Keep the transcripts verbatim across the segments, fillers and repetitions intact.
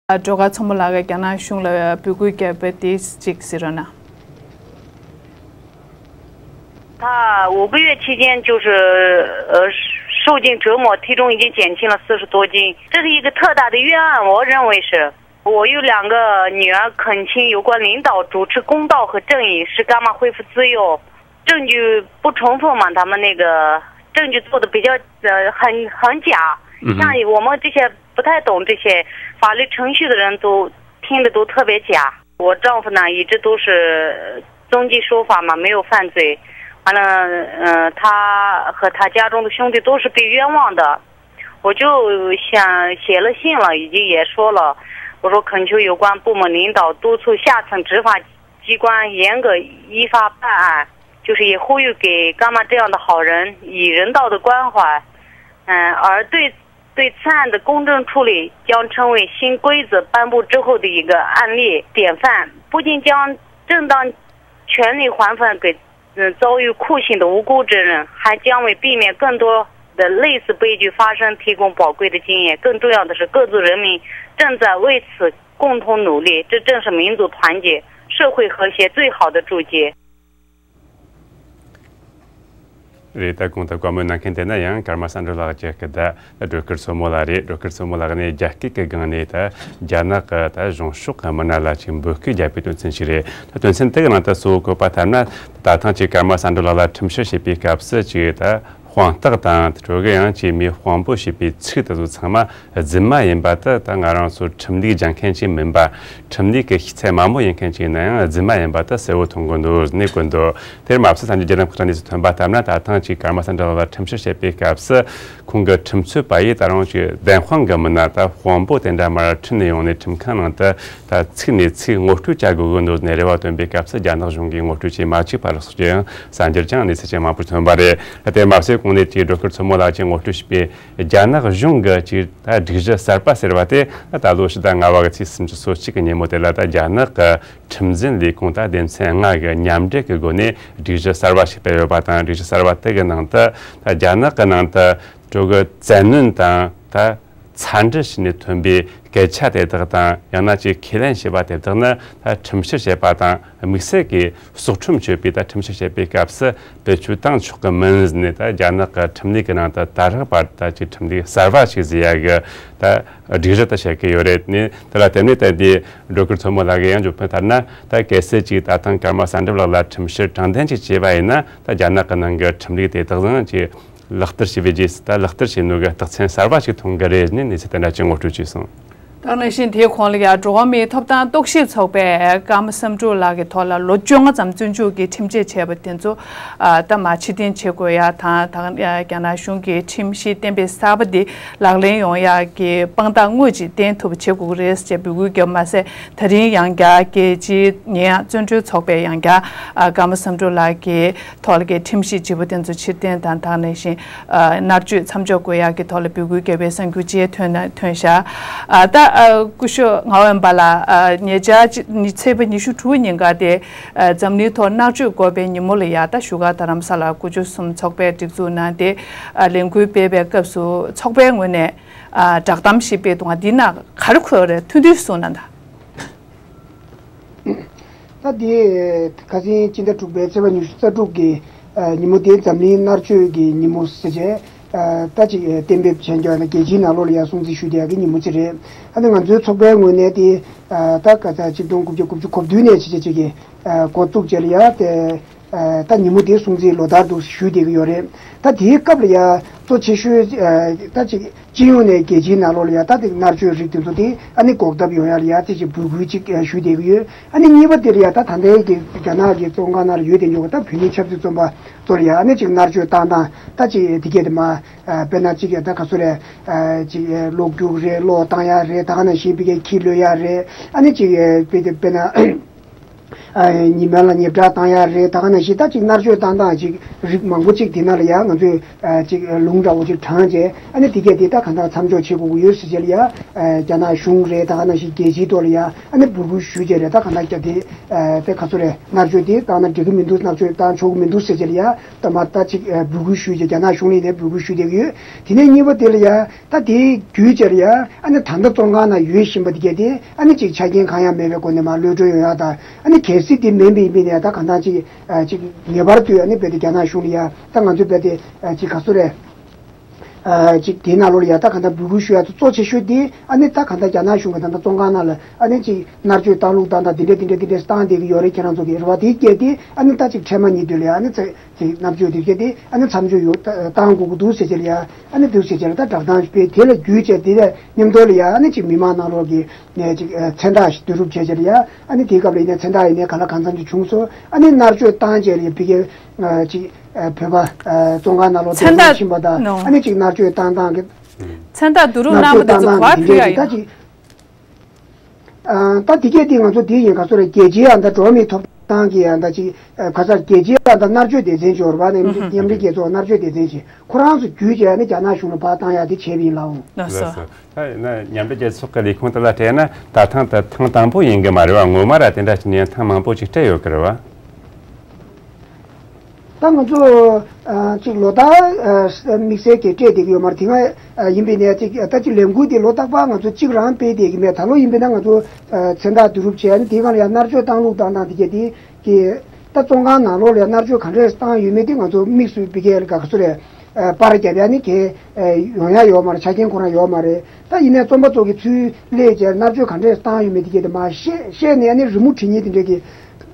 སྒྲོལ་དཀར་མཚོ་མོ་ལགས་ཀྱིས་རྒྱ་ནག་གཞུང་ལ་འབོད་སྐུལ་བརྒྱབ་པ་དེ་གཅིག་གཟིགས་རོགས་གནང་། 他五个月期间就是呃受尽折磨，体重已经减轻了四十多斤，这是一个特大的冤案，我认为是。我有两个女儿恳请有关领导主持公道和正义，使干妈恢复自由。证据不充分嘛，他们那个证据做的比较呃很很假，嗯哼。像我们这些不太懂这些法律程序的人都听的都特别假。我丈夫呢一直都是遵纪守法嘛，没有犯罪。完了，呃，他和他家中的兄弟都是被冤枉的。我就想写了信了，已经也说了，我说恳求有关部门领导督促下层执法机关严格依法办案，就是也呼吁给干妈这样的好人以人道的关怀，嗯，而对对此案的公正处理将成为新规则颁布之后的一个案例典范，不仅将正当权利还返给嗯遭遇酷刑的无辜之人，还将为避免更多的类似悲剧发生提供宝贵的经验。更重要的是，各族人民正在为此共同努力，这正是民族团结、社会和谐最好的注解。 རེད། ད་གོང་དུ་བཀའ་མོལ་གནང་མཁན་དེ་ན་ཡང་ཀརྨ་སམ་བྷོ་ཊ་ལགས་ཀྱི་སྐད་དེ་སྒྲོལ་དཀར་མཚོ་མོ་ལགས་རེད། སྒྲོལ་དཀར་མཚོ་མོ་ལགས་ནི་རྒྱ་སྐད་ཀྱི་སྒང་ནས་ད་རྒྱ་ནག་གི་ད་གཞུང་ཕྱོགས་ཀྱི་མི་སྣ་ལ་ཅིག་འབོད་སྐུལ་བརྒྱབ་པའི་དོན་ཚན་ཞིག་རེད། ད་དོན་ཚན་དེ་གི་ནང་དུ་གཙོ་བོ་བཀོད་པ་ལྟར་ན། ད་ཐེངས་ཀྱི་ཀརྨ་སམ་བྷོ་ཊ་ལགས་ལ་ཁྲིམས་བཤེར་བྱེད་པའི་སྐབས་སུ་ཅིག་ད་དཔང་རྟགས་དང་དེ་ཚོ་གི་ཡང་ཅིག་མི་དཔང་པོ་བྱེད་པའི་ཚིག་དེ་ཚོ་ཚང་མ་རྫུན་མ་ཡིན་པ་དེ་ད་ང་རང་ཚོ་ཁྲིམས་ལུགས་སྦྱང་མཁན་ཅིག་མིན་པ། ཁྲིམས་ལུགས་ཀྱི་ཤེས་ཚད་དམའ་མོ་ཡིན་མཁན་ཅིག་ཡིན་ན་ཡང་རྫུན་མ་ཡིན་པ་དེ་གསལ་བོ་མཐོང་གི་འདུག་གནས་གི་འདུག་དེར་མ་ཟད་གསར་འགྱུར་བརྒྱུད་ལམ་ཁག་ནས་ཐོན་པ་ལྟར་ན། ད་ཐེངས་ཀྱི་ཀརྨ་སམ་བྷོ་ཊ་ལགས་ལ་ཁྲིམས་བཤེར་བྱེད་པའི་སྐབས་སུ་ཁོང་གི་ཁྲིམས་རྩོད་པ་ཡིས་ད་རུང་ཅིག་བདེན་དཔང་གི་མི་སྣ་ད་དཔང་པོ་དེ་འདྲ་མར་ཁྲིད་ནས་ཡོང་ནས་ཁྲིམས་ཁང་ནང་དུ་ད་ཚིག་ནས་ཚིག་ངོ་སྤྲོད་བྱ་དགོས་ཀྱི་འདུག་ནས་རེ་བ་བཏོན་པའི་སྐབས་སུ་རྒྱ་ནག་གཞུང་གིས་ངོ་སྤྲོད་བྱེད་མ་བཅུག་པ་ལ་སོགས་ཀྱི་ཡང་གསར་འགྱུར་ཀྱང་གནས་ཚུལ་ཅན་མང་པོར་ཐོན་པ་རེད། དེར་མ་ཟད་གོང་ནས་ཅིག་སྒྲོལ་དཀར་མཚོ་མོ་ལགས་ཀྱིས་ངོ་སྤྲོད་བྱས་པའི་རྒྱ་ནག་གཞུང་གི་ཅིག་ད་སྒྲིག་གཞི་གསར་པ་ཟེར་བ་དེ་ད་ད་ལོ་ཕྱི་ཟླ་ལྔ་པ་གི་ཚེས་སུམ་ཅུ་སོ་གཅིག་གི་ཉིན་མོ་དེ་ལ་ད་རྒྱ་ནག་གི་ཁྲིམས་འཛིན་ལས་ཁུངས་ད་སྡེ་ཚན་ལྔ་གི་མཉམ་འབྲེལ་གྱི་སྒོ་ནས་སྒྲིག་གཞི་གསར་བ་ཞིག་སྤེལ་ཡོད་པ་དང་། སྒྲིག་གཞི་གསར་བ་དེ་གི་ནང་དུ་ད་རྒྱ་ནག་གི་ནང་དུ་གྲོས་གི་བཙན་གནོན་དང་ད་ཚ་འདྲི་བྱས་ནས་ཐོན་པའི་སྐད་ཆ་དེ་དག་དང་། ཡང་ན་ཅིག་ཁས་ལེན་བྱས་པ་དེ་དག་ནི་ད་ཁྲིམས་བཤེར་བྱེད་པ་དང་དམིགས་བསལ་གྱི་སྲོག་ཁྲིམས་གཅོད་པའི་ད་ཁྲིམས་བཤེར་བྱེད་པའི་སྐབས་སུ་བེད་སྤྱོད་བཏང་ཆོག་གི་མིན་ཟེར་ནས་ད་རྒྱ་ནག་གི་ཁྲིམས་ལུགས་ཀྱི་ནང་དུ་ད་རག་པར་ད་ཅིག་ཁྲིམས་ལུགས་གསར་བ་ཞིག་བཟོ་ཡ་གི་ད་སྒྲིག་གཞི་ད་བྱེད་ཀྱི་ཡོད་རེད། ནས་དེ་ལ་བརྟེན་ནས་ད་དེ་སྒྲོལ་དཀར་མཚོ་མོ་ལགས་ཀྱིས་ཡང་བརྗོད་དོན་ལྟར་ན། ད་གལ་སྲིད་ཅིག་ད་ཐེངས་ཀརྨ་སམ་བྷོ་ཊ་ལགས་ལ་ཁྲིམས་བཤེར་དྲང་བདེན་ཅིག་བྱས་པ་ཡིན་ན། ད་རྒྱ་ནག་གི་ནང་གི་ཁྲིམས་ལུགས་དེ་དག་ཡང་ཅིག་ལག་བསྟར་བྱས་པའི་རྗེས་སུ་ད་ལག་བསྟར་བྱས་ནོ་གི་རྟགས་མཚན་གསར་བ་ཞིག་མཐོང་གི་རེད་ནས་གནས་ཚུལ་དེ་འདྲ་ཅིག་ངོ་སྤྲོད་བྱས་སོང་། ད་ག་ནང་བཞིན་དེའི་གོང་ལ་ཡང་འགྲོ་བ་མིའི་ཐོབ་ཐང་རྟོག་ཞིབ་ཚོགས་པས་ཀརྨ་བསམ་གྲུབ་ལགས་ཀྱི་ཐོག་ལ་ལོ་བཅོ་ལྔ་ཙམ་བཙོན་འཇུག་གི་ཁྲིམས་ཆད་བཅད་པ་དེ་ཚོ་ཨ་ད་མར་ཕྱིར་འཐེན་བྱེད་དགོས་ཡ་དང་། ད་རྒྱ་ནག་གཞུང་གི་ཁྲིམས་གཞི་གཏན་འབེབས་གསར་པ་འདི་ལག་ལེན་ཡོང་ཡ་གི་དཔང་རྟགས་དངོས་ཅིག་བསྟན་ཐུབ་པ་བྱེད་དགོས་ཀྱི་རེད་ཅེས་འབོད་སྐུལ་བརྒྱབ་པ་མ་ཟད། ད་རིང་ཡང་བསྐྱར་རྒྱལ་སྤྱིའི་ཉེས་ཡངས་བཙོན་གྲོལ་ཚོགས་པས་ཡང་བསྐྱར་ཨ་ཀརྨ་བསམ་གྲུབ་ལགས་ཀྱི་ཐོག་ལ་གི་ཁྲིམས་གཞི་བརྗེ་པོ་དེ་ཚོ་ཕྱིར་འཐེན་དང་། ད་ག་ནང་བཞིན་ཨ་མནར་གཅོད་མཚམས་འཇོག་དགོས་ཡག་གི་ཐོག་ལ་འབོད་སྐུལ་བརྒྱབ་པའི་གསར་འགྱུར་བཅས་ཐོན་ཐོན་བཞག་ཨ་ད་ཨ་སྐུ་ཞབས་ངག་དབང་པ་ལགས། ཨ་ཉེ་ཆར་ཚེས་པ་ཉི་ཤུ་དྲུག་ཉིན་ཀ་དེ་ཨ་འཛམ་གླིང་ཐོག་མནར་གཅོད་འགོག་པའི་ཉིན་མོ་ལ་ཡ་ད་བཞུགས་སྒར་རྡ་རམ་ས་ལར་དགུ་བཅུ་གསུམ་ཚོགས་པས་སྒྲིག་འཛུགས་གནང་སྟེ་ཨ་ལས་འགུལ་སྤེལ་བའི་སྐབས་སུ་ཚོགས་པའི་ངོས་ནས་ཨ་བསྒྲགས་གཏམ་ཞིག་སྤེལ་འདུག་ཨ་འདི་ནང་ག་རེ་འཁོད་རེད། ཐུང་ཐུང་གསུངས་གནང་དང་། ད་དེ་ཁ་སང་སྤྱི་ཟླ་དྲུག་པའི་ཚེས་པ་ཉི་ཤུ་རྩ་དྲུག་གི་ཨ་ཉིན་མོ་དེ་འཛམ་གླིང་མནར་གཅོད་ཀྱི་ཉིན་མོ་ཟེར་བྱས་ཨ་ད་ཅིག་གཏན་འབེབས་བྱས་འགྱོ་ཡ་ན་རྒྱལ་སྤྱིའི་ནང་ལོགས་ལ་ཡ་སྲུང་བརྩི་ཞུ་བསྡད་ཡ་གི་ཉིན་མོ་ཅིག་རེད། ཨ་ནི་ང་ཚོའི་ཚོགས་པའི་ངོས་ནས་དེ་ཨ་ད་ག་ཚ་ཆིག་སྟོང་དགུ་བརྒྱ་དགུ་བཅུ་གོ་བདུན་ནས་བྱས་བྱས་ཅིག་གི་ཨ་འགོ་བཙུགས་བྱས་ལ་ཡ་དེ་ཨ་ད་ཉིན་མོ་དེ་སྲུང་བརྩི་ལོ་ལྟར་དུ་ཞུ་བསྡད་ཀྱི་ཡོད་རེད། ད་དེའི་སྐབས་ལ་ཡ་གཙོ་ཆེ་ཤོས་ཨ་ད་ཅིག་སྤྱི་ཡོངས་ནས་རྒྱལ་སྤྱིའི་ནང་ལོགས་ལ་ཡ་ད་དེ་མནར་གཅོད་རིགས་དེ་ཚོ་དེ་ཨ་ནི་འགོག་ཐབས་ཡོང་ཡ་ལ་ཡ་དེ་ཅིག་འབོད་སྐུལ་ཅིག་ཞུ་བསྡད་ཀྱི་ཡོད། ཨ་ནི་གཉིས་པ་དེ་ལ་ཡ་ད་ད་ལྟའི་གི་རྒྱ་ནག་གི་བཙོན་ཁང་ནང་ལ་ཡོད་དེ་ཉོ་གི་ད་བོད་མིའི་ཆབ་སྲིད་བཙོན་པ་ཚོ་ལ་ཡ་ཨ་ནི་ཅིག་མནར་གཅོད་བཏང་སྟངས་ད་ཅིག་དེ་གས་དེ་མ་དཔེར་ན་ཅིག་ཡ་ད་ག་ཚོད་རེད། ཅིག་གློག་རྒྱུག་རེད། གློག་བཏང་ཡ་རེད། ད་ག་ནང་བཞིན་ཕ་གིའི་ཁྱི་གློད་ཡ་རེད། ཨ་ནི་ཅིག་དཔེ་དེ་དཔེར་ན། ཉི་མ་ལ་ཉེ་བསྒྲགས་བཏང་ཡ་རེད། ད་ག་ནང་བཞིན་ད་ཅིག་མནར་གཅོད་བཏང་སྟངས་ཅིག་རིགས་མང་པོ་ཅིག་དེ་ན་ལ་ཡ་ང་ཚོས་ཅིག་ལུང་འདྲ་བོ་ཅིག་དྲངས་བྱས། ཨ་ནི་དེ་གས་དེ་ད་ག་འདྲ་མཚམས་འཇོག་བྱེད་དགོས་ཀྱི་ཡོད་ཟེར་བྱས་ལ་ཡ། རྒྱ་ནག་གཞུང་རེད། ད་ག་ནང་བཞིན་རྒྱལ་སྤྱིའི་ཐོག་ལ་ཡ་ཨ་ནི་འབོད་སྐུལ་ཞུས་བྱས་རེད། ད་ག་འདྲ་རྒྱ་དེ་དེ་ག་ཚོད་རེད། མནར་གཅོད་དེ་བཏང་ན་འགྲིག་གི་མི་འདུག་མནར་གཅོད་བཏང་ཆོག་གི་མི་འདུག་ཟེར་བྱས་ལ་ཡ། ད་མ་ད་ཅིག་འབོད་སྐུལ་ཞུས་བྱས། རྒྱ་ནག་གཞུང་ལ་ནས་འབོད་སྐུལ་ཞུས་བསྡད་ཀྱི་ཡོད། དེ་ནས་གཉིས་པ་དེ་ལ་ཡ། ད་དེའི་བརྒྱུད་བྱས་ལ་ཡ། ཨ་ནི་ད་ལྟ་བཙོན་ཁང་ནང་ཡོད་བཞིན་པ་དེ་གས་དེ་ཨ་ནི་ཅིག་ཆ་རྐྱེན་གང་ཡང་མེད་པའི་སྒོ་ནས་མར་གློད་གྲོལ་ཡོང་ཡ་དང་། ཨ་ནི་གལ་སྲིད་དེ་མིན་པ་ཡིན་པ་ཡིན་ན་ཡ། ད་གང་ལྟར་ཅིག་ཅིག་ངེས་པར་དུ་ཨ་ནི་རྦད་དེ་རྒྱ་ནག་གཞུང་ལ་ཡ། ད་ང་ཚོས་རྦད་དེ་ཅིག་ག་ཚོད་རེད། ཅིག་དེའི་ནང་ལོགས་ལ་ཡ་ད་གང་ལྟར་འབོད་སྐུལ་ཞུ་ཡ་དེ་གཙོ་ཆེ་ཤོས་དེ་ཨ་ནི་ད་གང་ལྟར་རྒྱ་ནག་གཞུང་གི་ད་ལྟ་བཙོན་ཁང་ནང་ལ་ཨ་ནི་ཅིག་མནར་གཅོད་བཏང་ལུགས་བཏང་སྟངས་དེ་འདྲས་དེ་འདྲས་དེ་འདྲས་བཏང་བསྡད་ཀྱི་ཡོད་རེད། ཁྱེད་རང་ཚོ་གི་རེད་བ། དེའི་སྐད་དེ་ཨ་ནི་ད་ཅིག་འཕྲལ་མ་ཉིད་དུ་ལ་ཡ་ཨ་ནི་ཚེ་ཅིག་མནར་གཅོད་དེ་སྐད་དེ་ཨ་ནི་མཚམས་འཇོག་ཡོད་བཏང་དགོས་ཀྱི་འདུག་ཟེར་བྱས་ལ་ཡ། ཨ་ནི་འདུག་ཟེར་བྱས་ལ་ད་བསྒྲགས་གཏམ་སྤེལ། དེ་ལ་བརྒྱུད་བྱས་དེ་ལ་མཉམ་དུ་ལ་ཡ་ཨ་ནི་ཅིག་མི་མང་ནང་ལོགས་ཀྱི་ནས་ཅིག་མཚན་རྟགས་ཤིག་བསྡུ་རུབ་བྱས་བྱས་ལ་ཡ། ཨ་ནི་དེའི་སྐབས་ལ་ཡིན་ན་མཚན་རྟགས་ཡིན་ནའི་གང་ལ་གང་འཚམ་ཅིག་བྱུང་སོང་། ཨ་ནི་མནར་གཅོད་བཏང་བྱས་ལ་ཡ་ཕ་གི་ཅིག་བོད་པ་བཙོན་ཁང་ནང་ལོགས་མཚན་བསྡད་རྟགས་ཕྱིན་པ་དང་ནོ། ཨ་ནི་ཅིག་མནར་གཅོད་བཏང་སྟངས་ཀྱི་མཚན་རྟགས་བསྡུ་རུབ་མནར་གནང་བ་གཅོད་དེ་བཏང་ཚོ་ག་སྟངས་དེ་ཕུལ་ཡ་འདྲས་ཡིན་ད་ཅིག་ཨ། ད་དེ་གས་དེ་ང་ཚོ་དེ་ཡིན་ག་ཚོད་རེད། རྒྱལ་སྤྱིའི་ཨ་ད་འགྲོ་བ་མིའི་ཐོབ་ཐང་གི་ཨ་ད་ཅིག་ཨ་ག་ས་རྒྱལ་སྤྱིའི་ཨ་ད་མནར་གཅོད་སྡེ་ཚན་ཅིག་ཡོད་རེད་པ། ཨ་ནི་མཉམ་འབྲེལ་རྒྱལ་ཚོགས་མནར་གཅོད་སྡེ་ཚན་ཅིག་ཁོ་རང་ཚོ་བརྒྱུད་བྱས་ཨ་ནི་རྒྱ་ནག་གཞུང་ལ་ཕར་བཏང་ཡ་དེ་བྱས་པ་ཡིན་ལགས་འོང་། ལགས་སོ། ལགས་སོ། ད་ཡིན་ན་མཉམ་འབྲེལ་རྒྱལ་ཚོགས་ཀྱི་ལས་ཁུངས་དེ་ལ་སྤྲད་ན་ད་ཐེངས་དེ་ཐེངས་དང་པོ་ཡིན་གི་མ་རེད་བ། ངོ་མ་ར་དེ་འདྲ་ཞིག་ཉན་ཐེངས་མང་པོ་ཅིག་སྤྲད་ཡོད་གི་རེད་བ། ད་ང་ཚོ་ཨ་ཅིག་ལོ་ལྟར་ཨ་དམིགས་བསལ་གྱི་སྤྲད་བསྡད་ཀྱི་ཡོད་མ་རེད། དེ་སྔ་ཨ་ཡིན་པའི་ནས་ཅིག་ད་ཅིག་ལས་འགུལ་དེ་ལོ་རྟག་པར་ང་ཚོ་གཅིག་རང་སྤེལ་བསྡད་ཀྱི་མེད། ད་ལོ་ཡིན་པས་ན་ང་ཚོ་ཨ་མཚན་རྟགས་བསྡུ་རུབ་བྱས། ཨ་ནི་དེའི་སྒང་ལ་ཡང་མནར་གཅོད་བཏང་ལུགས་བཏང་སྟངས་དེ་གས་དེ་གི་ད་བཙོན་ཁང་ནང་ལོགས་ལ་ཡང་མནར་གཅོད་ག་འདྲས་བཏང་ཡོད་མེད་དེ་ང་ཚོ་དམིགས་སུ་བི་གས་ལ་ག་ཚོད་རེད། ཨ་པར་བརྒྱབ་ཡ་ནི་གས་ཨ་ཡོང་ཡ་ཡོད་མ་རེད། ཆ་རྐྱེན་ཁོ་རང་ཡོད་མ་རེད། ད་ཡིན་ནའི་བཙོན་པ་ཚོ་གི་ཚུར་སླེབས་བྱས་མནར་གཅོད་ག་འདྲས་བཏང་ཡོད་མེད་དེ་གས་དེ་མར་བཤད་བཤད་ནས་ཨ་ནི་རི་མོ་བྲིས་མཁན་དེ་འདྲས་ཀྱི་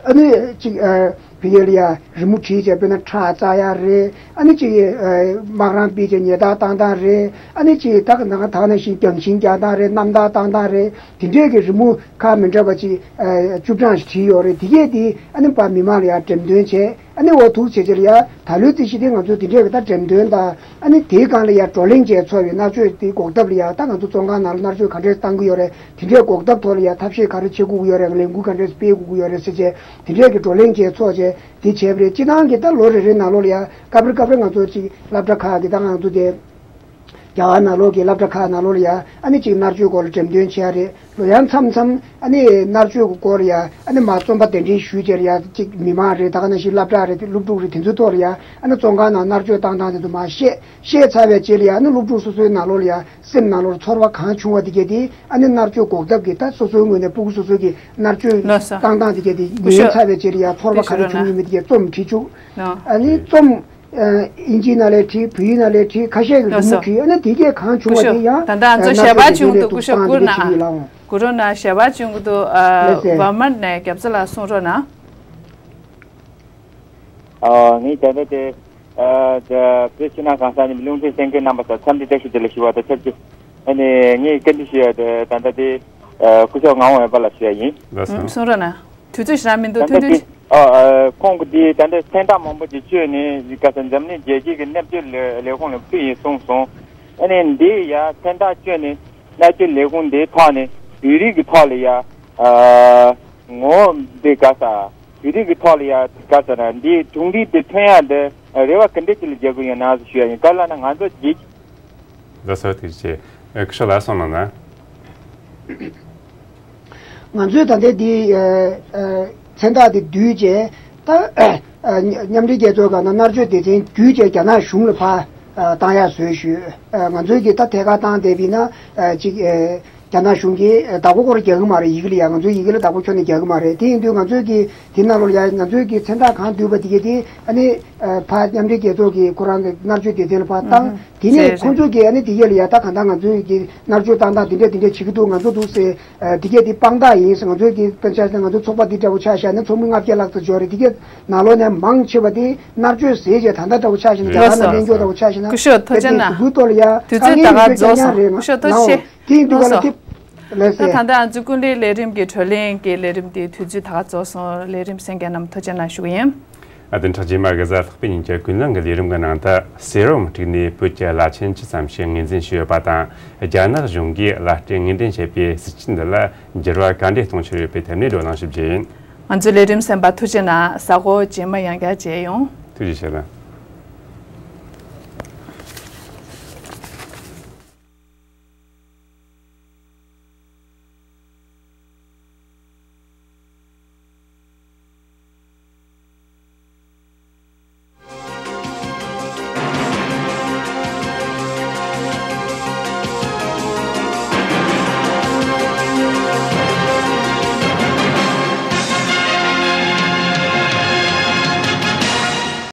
ཨ་ནི་ཅིག་ཨ། བི་ཡེ་ལ་ཡ་རི་མོ་བྲིས་བྱས་དཔེར་ན་ཁྲག་འཛག་ཡ་རེད། ཨ་ནི་ཅིག་ཨ་དམག་རང་སྤེལ་བྱས་ཉེས་རྡུང་བཏང་སྟངས་རེད། ཨ་ནི་ཅིག་ད་ག་ད་ག་ནང་བཞིན་རྒྱང་ཤིང་རྒྱག་སྟངས་རེད། གནམ་བདག་བཏང་སྟངས་རེད། དེ་འདྲས་ཀྱི་རི་མོ་ཁག་མི་འདྲ་བ་ཅིག་ཨ་བཅུ་གྲངས་ཤིག་བྲིས་ཡོད་རེད། དེ་གས་དེ་ཨ་ནི་ཕར་མི་མང་ལ་ཡ་འགྲེམས་སྟོན་བྱས། ཨ་ནི་འོ་ཐུག་བྱས་བྱས་ལ་ཡ་ད་ལོའི་རྩིས་གཞི་དེ་ང་ཚོ་དེ་འདྲས་ཀྱི་ད་འགྲེམས་སྟོན་དང་། ཨ་ནི་དེའི་སྒང་ལ་ཡ་བགྲོ་གླེང་བྱས་ཚོར་བའི་མནར་གཅོད་དེ་འགོག་ཐབས་ལ་ཡ་ད་ང་ཚོ་བཙོན་ཁང་ནང་ལ་མནར་གཅོད་ག་འདྲས་བཏང་གི་ཡོད་རེད། དེ་འདྲའི་འགོག་ཐབས་ཐོག་ལ་ཡ་ཐབས་ཤེས་ག་རེ་བྱེད་དགོས་ཀྱི་ཡོད་རེད། ལས་འགུལ་ག་འདྲས་སྤེལ་དགོས་ཀྱི་ཡོད་རེད་ཟེར་བྱས་དེ་འདྲའི་གི་བགྲོ་གླེང་བྱས་ཚོགས་བྱས་དེ་བྱས་པ་རེད། སྤྱིར་བཏང་གི་ད་ལོ་རེ་རེའི་ནང་ལོགས་ལ་ཡ་སྐབས་རེ་སྐབས་རེ་ང་ཚོ་ཅིག་སློབ་གྲྭ་ཁག་གི་ད་ང་ཚོ་དེ་རྒྱ་གར་ནང་ལོགས་ཀྱི་སློབ་གྲྭ་ཁག་ནང་ལོགས་ལ་ཡ་ཨ་ནི་ཅིག་མནར་གཅོད་སྐོར་ལ་འགྲེམས་སྟོན་བྱས་རེད། ལོ་ཡང་མཚམས་མཚམས་ཨ་ནི་མནར་གཅོད་ཀྱི་སྐོར་ལ་ཡ་ཨ་ནི་མར་རྩོམ་པ་གདན་འདྲེན་ཞུས་བྱས་ལ་ཡ་ཅིག་མི་མང་རེད། ད་ག་ནང་བཞིན་སློབ་གྲྭ་རེད། སློབ་ཕྲུག་རེད། དེ་ཚོའི་ཐོག་ལ་ཡ་ཨ་ནི་བཙོན་ཁང་ནང་མནར་གཅོད་བཏང་སྟངས་དེ་ཚོ་མར་བཤད། བཤད་ཚར་བའི་རྗེས་ལ་ཡང་ནི་སློབ་ཕྲུག་སོ་སོའི་ནང་ལོགས་ལ་ཡང་སེམས་ནང་ལོགས་ཚོར་བ་གང་བྱུང་བ་དེ་གས་དེ་ཨ་ནི་མནར་གཅོད་འགོག་ཐབས་ཀྱི་ད་སོ་སོའི་ངོས་ནས་སྤུ་གུ་སོ་སོ་གི་མནར་གཅོད་ལགས་སོ། བཏང་སྟངས་དེ་གས་དེ་སྐུ་ཞབས་ཉན་ཚར་བའི་རྗེས་ལ་ཡང་ཚོར་བ་ག་རེ་བྱུང་ཡོད་མེད་དེ་གས་རྩོམ་བྲིས་བཅུག་ཨ་ནི་རྩོམ་ཨིན་ཇིའི་ནང་ལས་བྲིས། བོད་ཡིག་ནང་ལས་བྲིས། ཁ་ཤས་ཀྱིས་རི་མོ་བྲིས། ཨ་ནི་དེ་གས་གང་བྱུང་བ་དེ་ཡང་ད་ལྟ་ང་ཚོ་ཞལ་པར་བྱུང་འདུག་སྐུ་ཞབས་བསྐུར་གནང་། གུ་རུ་ན་ཞལ་པར་བྱུང་གི་འདུག་ཨ་ལགས་སོ། བར་མ་ནས་རྒྱབ་རྩ་ལ་གསུང་རོགས་གནང་། ཨ་ངས་ད་ལྟ་དེ་ཨ་ད་བོད་ཕྱི་ནང་གང་ས་ནས་རླུང་འཕྲིན་གསན་མཁན་རྣམ་པ་ཚོ་འཚམས་འདྲི་བཀྲ་ཤིས་བདེ་ལེགས་ཞུ་བ་དང་ཆབས་ཅིག་ཨ་ནི་ངས་བཀའ་འདྲི་ཞུ་ཡ་དེ་ད་ལྟ་དེ་ཨ་སྐུ་ཞབས་ངག་དབང་འོད་འབར་ལགས་ཞུ་ཡ་ཡིན། ལགས་སོ། གསུང་རོགས་གནང་། དུས་ཚོད་ཞེ་དྲག་མི་འདུག་ད་ལྟ་ཐུང་ཐུང་དེ་ཅིག་ཨ་ཨ་ཁོང་གི་དེ་ད་ལྟ་མཚན་རྟགས་མང་པོ་ཅིག་བཅོས་ནས་ག་ས་འཛམ་གླིང་རྒྱལ་སྤྱིའི་གི་མནར་གཅོད་ལས་ལས་ཁུངས་ལ་ཕུལ་ཡིན་གསུངས་སོང་། ཨ་ནི་འདི་ཡ་མཚན་རྟགས་བཅོས་ནས་མནར་གཅོད་ལས་ཁུངས་འདིའི་ཐོག་ནས་བོད་རིགས་ཀྱི་ཐོག་ལ་ཡ་ཨ་ངོ་བོ་འདི་ག་ས། བོད་རིགས་ཀྱི་ཐོག་ལ་ཡ་ག་ཟེར་ན་འདིའི་གྲུང་འབྲས་དེ་ཐོན་ཡ་འདི་རེ་བ་ག་འདྲ་ཅིག་ལ་རྒྱག་གི་ཡོད་ན་ཟེར་ཞུ་ཡ་ཡིན། ག་ལ་ན་ང་ཚོ་རྗེས། ལགས་སོ། ཐུགས་རྗེ་ཆེ། ཨ་སྐུ་ཞབས་ལགས་གསུངས་གནང་ན། ང་ཚོས་ད་ལྟའི་འདི་ཨ་ཨ་མཚན་རྟགས་འདི་བསྡུས་བྱས་ད་ཨ་མཉམ་འབྲེལ་རྒྱལ་ཚོགས་སྒང་ན་མནར་གཅོད་སྡེ་ཚན་བརྒྱུད་བྱས་རྒྱ་ནག་གཞུང་ལ་ཕར་ཨ་བཏང་ཡ་བཟོས་ཞུས། ཨ་ང་ཚོས་ཀྱི་ད་ཐད་ཀར་བཏང་བསྡད་པ་ཡིན་ན་ཨ་ཅིག་ཨ། རྒྱ་ནག་གཞུང་གིས་བདག་པོ་ཁོ་རང་རྒྱག་གི་མ་རེད། ཡི་གེ་ལ་ཡ་ང་ཚོའི་ཡི་གེ་ལ་བདག་པོ་ཁྱོན་ནས་རྒྱག་གི་མ་རེད། དེ་ཡིན་དུས་ང་ཚོའི་གི་དེ་ནང་ལོགས་ལ་ཡ་ང་ཚོའི་གི་མཚན་རྟགས་གང་བསྡུས་པ་དེ་གས་དེ་ཨ་ནི་ཕར་མཉམ་འབྲེལ་རྒྱལ་ཚོགས་ཀྱི་ཁོ་རང་གི་མནར་གཅོད་སྡེ་ཚན་ལ་ཕར་བཏང་། དེ་ནས་ཁོང་ཚོ་གིས་ཨ་ནི་དེ་གས་ལ་ཡ་ད་གང་ལྟར་ང་ཚོའི་གི་མནར་གཅོད་བཏང་སྟངས་དེ་འདྲས་དེ་འདྲས་བྱེད་ཀྱི་འདུག་ང་ཚོ་འདུག་ཟེར་དེ་གས་དེ་དཔང་རྟགས་ཡིན་ཟེར། ང་ཚོའི་གི་དཔེར་ཆ་བཞག་ན་ང་ཚོ་ཚོགས་པ་འདི་འདྲ་བོ་ཆ་བཞག་ན་ཚོགས་མི་ལྔ་བརྒྱ་ལྷག་ཙམ་འབྱོར་རེད། དེ་གས་ནང་ལོགས་ནས་མང་ཆེ་བ་དེ་མནར་གཅོད་ཟེར་བྱས་ད་ལྟ་འདྲ་བོ་ཆ་བཞག་ན་རྒྱ་གར་ནང་གླེང་ཕྱོགས་འདྲ་བོ་ཆ་བཞག་ན་སྐུ་ཞབས་ཐུགས་རྗེ་གནང་། དེ་གཟུགས་པོའི་ཐོག་ལ་ཡ་དུས་ཚོད་ད་ག་རྫོགས་སོང་། སྐུ་ཞབས་ཐུགས་རྗེ་ཆེ། དེ་ཡིན་དུས་ག་ལ་ལགས་སོ། ད་ད་ལྟ་ང་ཚོ་ཀུན་གླེང་ལས་རིམ་གྱི་བགྲོ་གླེང་གི་ལས་རིམ་དེའི་དུས་ཚོད་ད་ག་རྫོགས་སོང་། ལས་རིམ་གསན་མཁན་རྣམས་ཐུགས་རྗེ་གནང་ཞུ་གི་ཡིན། ཨ་བདུན་ཕྲག་རྗེས་མ་གི་གཟའ་ལྷག་པའི་ཉིན་གྱི་ཀུན་གླེང་གི་ལས་རིམ་གྱི་ནང་དུ་སེ་ར་བོ་མི་རིགས་ནས་བོད་ཀྱི་བླ་ཆེན་བཅུ་ཙམ་ཞིག་ངོས་འཛིན་ཞུས་ཡོད་པ་དང་། རྒྱ་ནག་གཞུང་གིས་བླ་སྤྲུལ་ངོས་འཛིན་བྱས་པའི་སྲིད་བྱུས་འདི་ལ་འགྱུར་བ་ག་འདྲས་གཏོང་འཆར་ཡོད་པའི་ཐད་ནས་བགྲོ་གླེང་ཞུ་རྒྱུ་ཡིན། ང་ཚོའི་ལས་རིམ་གསན་པར་ཐུགས་རྗེ་གནང་། གཟའ་འཁོར་རྗེས་མ་ཡང་བསྐྱར་མཇལ་ཡོང་། ཐུགས་རྗེ་ཆེ་གནང་།